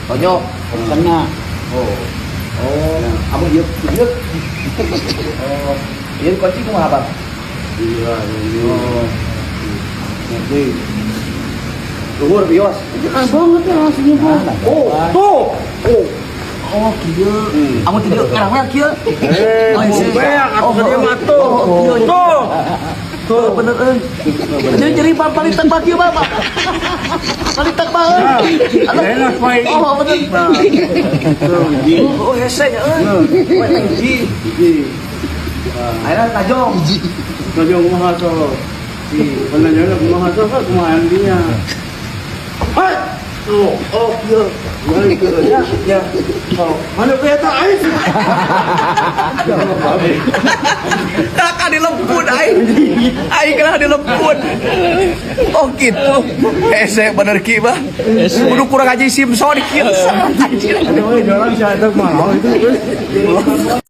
Tonyo. Kena. Oh. Oh, amun ieu ieu. Oh, ieu kunci kumaha, Bang? Iya, ini. Oh. Nanti. Luhur bios. Ah, banget ya langsungnya, Bang. Oh, tuh. Oh. Oh, kieu. Amun ti dieu ngarang we kieu. Eh, Oh, iya. beak aku ke dia mah tuh. Oh, iya. Tuh. Tuh, bener euy. Jadi jadi bang paling tak kieu, Bang. Paling tak bang. Enak, Pak. Oh, bener. Tuh, hiji. Oh, hese nya euy. Oh, eta hiji. Hiji. Ayeuna tajong. Tajong kumaha sok? Bener jalan kumaha sok, kumaha andinya. Hai. Oh, oh, kieu. Balik ke ya. Ya. Oh, mana eta aing? Kakak dilempun aing. Aing kena dilempun. Oh gitu. Hese bener ki mah. Kudu kurang aja Simpson kieu. Anjir. Aduh, jalan saya mah itu.